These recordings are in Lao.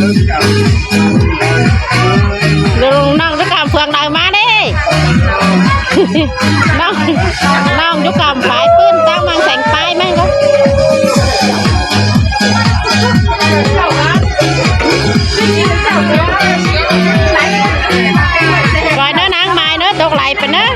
ລຸງນ້ອງຢູ່ກຳເຟືອງໃດມາເດ້ ນ້ອງ ນ້ອງຢູ່ກຳປາຍປືນ ຕາມມັງແສງປາຍມັນກໍ ໄວ້ເດີນາງ ມາເດີ ຕົກໄຫຼໄປເດີ.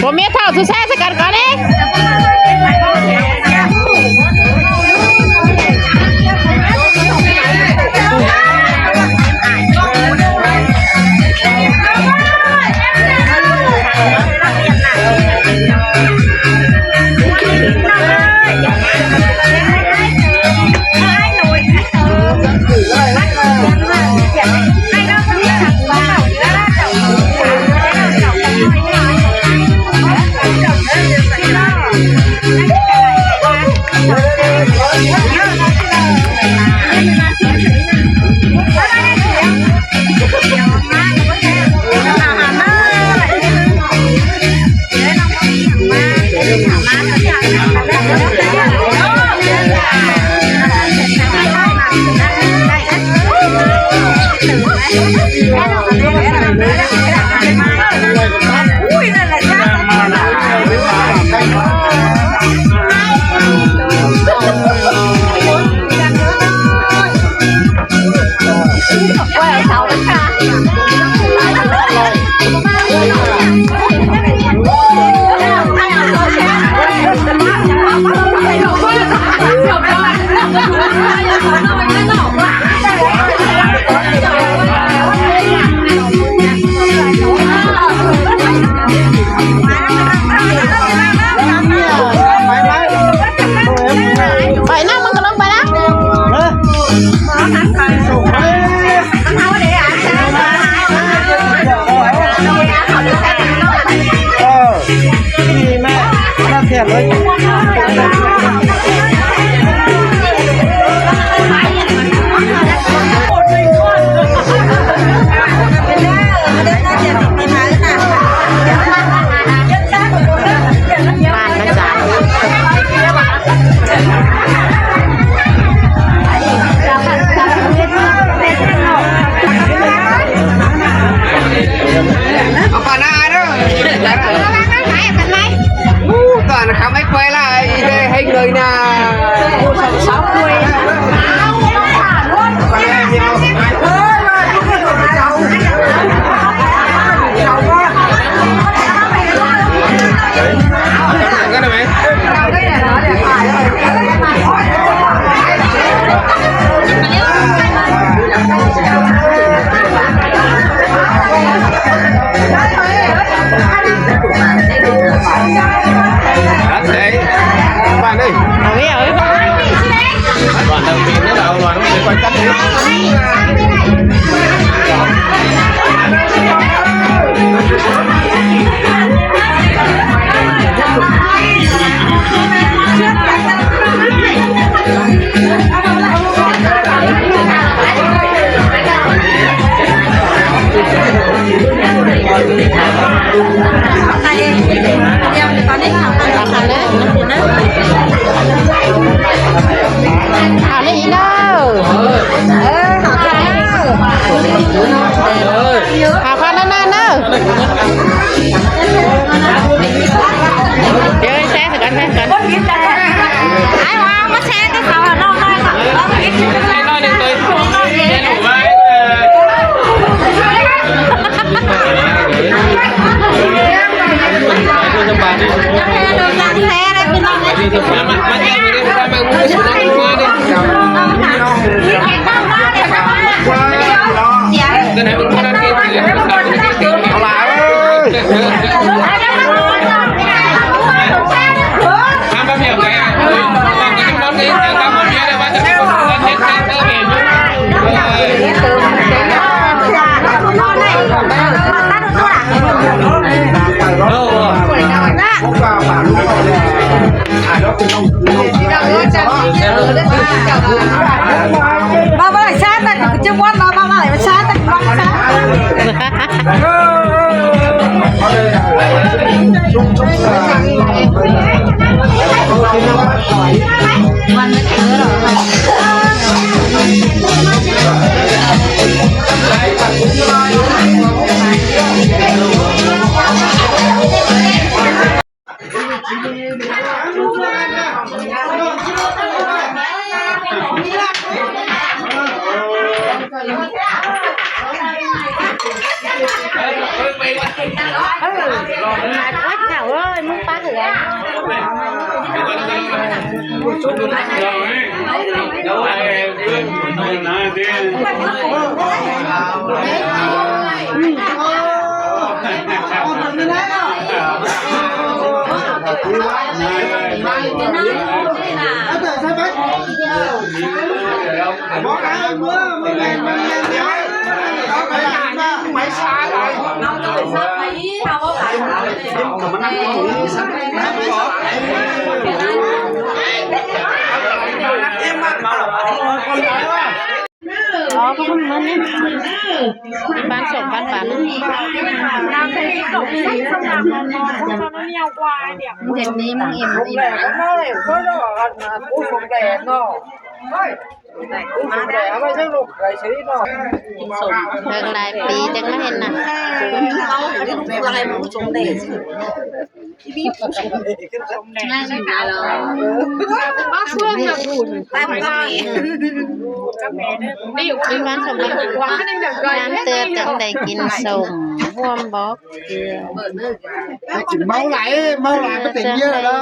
ຜົວເມຍເຖົ້າ ສູ່ແຊໃສ່ກັນກ່ອນເດ້. ໄປນຳ ມັນກໍລົງໄປນຳ. ເອົາປານາເດີ ຕອນເຂົາໄມ່ປ່ວຍລະ ອີເດໃຫ້ເງີຍໜ້າ. Baba, sata, jemot, baba, sata. ອໍ ຂອບຄຸນມາກເລີຍ ບ້ານສອງບ້ານບ້ານ ເຮັດນີ້ມັນເອັມ ເພິ່ນຫຼາຍປີຈັ່ງມາເຫັນນະ. ກິນຫວານສົ້ມ ງາມເຕີບ ຈັ່ງໄດ້ກິນສົ້ມ ຮ່ວມບໍ່ເກືອ ໄດ້ກິນເມົາຫຼາຍ ເມົາຫຼາຍກໍເຕັມເຍອະແລ້ວ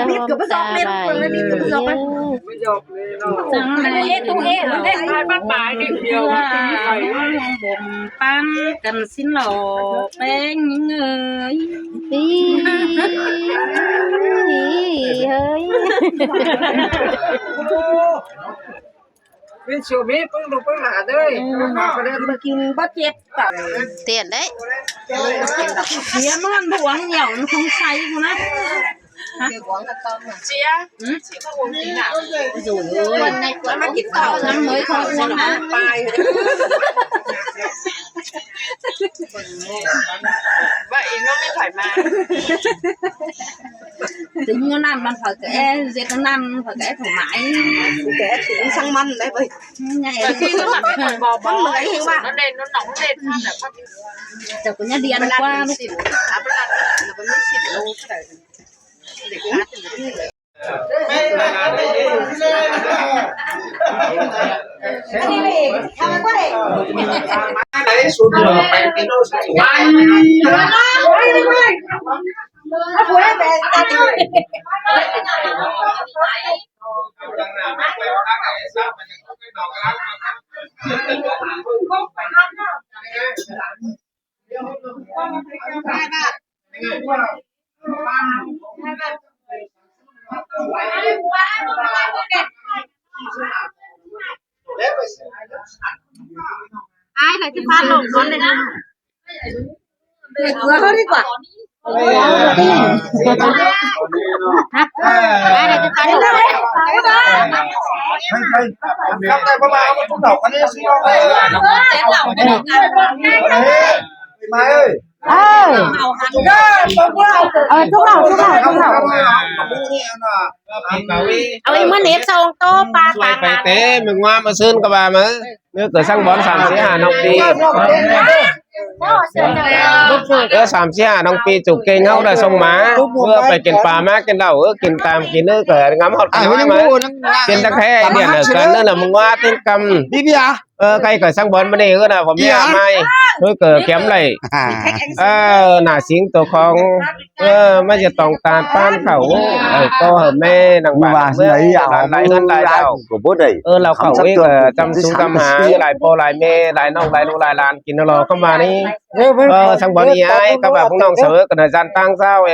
ເຮັດກໍບໍ່ຊອກເມັດ ເບິ່ງແລ້ວມີກໍບໍ່ຊອກ ຈັ່ງໄດ້ກິນເຂົ້າ ເຮັດເຮັດເຮັດ ປັນກັນສິ້ນຫຼໍ່ແປ້ງຍິງເອີຍ ເຮີ້ຍ ວິນຊູມີປຶ້ງລູກປຶ້ງຫຼານເອີຍ ມາກໍໄດ້ກິນບໍ່ເຈັບປາກ ຕຽນໄດ້ ເສຍມັນບວງຫຍັງຄົງໃສ່ພຸ້ນນະ. ເສຍ ອືມ ຊິມາໂອນກິນນະ ໂອ້ຍ ມາກິນເຂົ້ານຳເລີຍ ຂອງອ້ວນນະ ປາຍ ວ່າເອງເນາະ ມີໃຜມາ ເຮັດນັ້ນມັນເຜົາກະແອ ເຮັດນັ້ນເຜົາກະແອ ຖວາຍ ແກະຖິງຊ່າງມັນໄດ້ເວີຍ ໃຫຍ່ ມັນເລີຍເຮັດວ່າ ເຈົ້າກໍຍາດຽນກວ່າ ອ້າຍ ໃຫ້ຊິພາລົງກ່ອນເລີຍນະ ເຮັດຕົວເຮົາດີກວ່າ ຮະ ອ້າຍ ໃຫ້ຊິພາລົງ ມາເອີຍ ເອີ ເອີ ເອີ ຈຸກເອົາ ຈຸກເອົາ ຈຸກເອົາ ເອົາອີກມື້ເນັດສອງໂຕ ປາ ປາ ປາ ໄປເຕະ ມຶງວ່າມາຊືນກໍວ່າມາ ເນີເກີດສັງບອນ ສາມ ສີ່ ຫ້າ ຫົກ ປີ ເອີ ສາມ ສີ່ ຫ້າ ຫົກ ປີ ຈຸກເກັ່ງເຮົາໄດ້ສົ່ງມາ ເພື່ອໄປກິນປາ ມາກິນເຫຼົ້າ ເອີ ກິນຕາມກິນ ເອີ ກໍງາມຮອດກັນມາ ເປັນຕາແຄ່ເດືອນກັນ ເນີລະ ມຶງວ່າຕິນກຳ ເອີ ໃກ້ກໍສັງບອນມານີ້ ເອີ ນະ ຜົມມີອາໄມ້ ເອີ ກໍກຽມໄດ້ ເອີ ໜ້າສິງໂຕຂອງ ເອີ ມັນຈະຕ້ອງການປານເຂົາ ເອີ ກໍໃຫ້ແມ່ນາງບ້ານເມືອງຫຼານຫຼາຍເຮືອນຫຼາຍດາວ ກໍບໍ່ໄດ້ ເອີ ລາວເຂົາເອງກໍຈຳສູງຈຳຫາ ຫຼາຍພໍ່ຫຼາຍແມ່ ຫຼາຍນ້ອງຫຼາຍລູກຫຼາຍຫຼານ ກິນເອົາລໍຄຳວ່ານີ້ ເອີ ສັງບອນອີອາຍ ຄຳວ່າພວກນ້ອງສາວເອີ ກໍໄດ້ຈັນຕັ້ງເຊົ້າເອ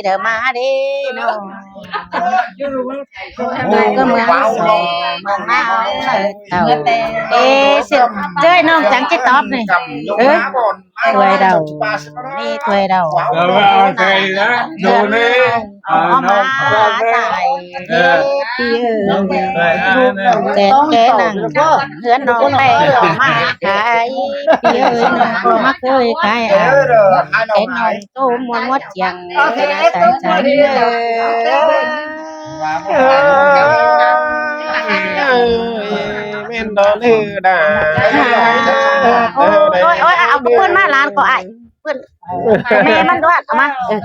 ເດີມາເດ້ນ້ອງ ຢູ່ກັບເມືອງສອງເມືອງນາວເອີຍເຈົ້າ ເອີຍ ເຈົ້ຍ ນ້ອງຈັງຊິຕອບນີ້ ເອີ ຖ້ວຍເດົາ ນີ້ຖ້ວຍເດົາ ເອີ ເອົາມາໃສ່ ເອີ ພີ່ເອີຍ ແຕ່ແກນັ່ງເຮືອນນ້ອງແປ້ງ ມາຂາຍ ພີ່ເອີຍ ນ້ອງກໍມາເຄີຍຂາຍ ອ້າຍແກນ້ອງໂຕມ່ວນໝົດຈຽງ ເອີ ແມ່ນດອກເດີດາ ໂອ້ຍ ໂອ້ຍ ເອົາເພິ່ນມາ ຫຼານກໍອ້າຍ ເພິ່ນ ແມ່ມັນດ້ວຍ ເອົາມາ ເອີ.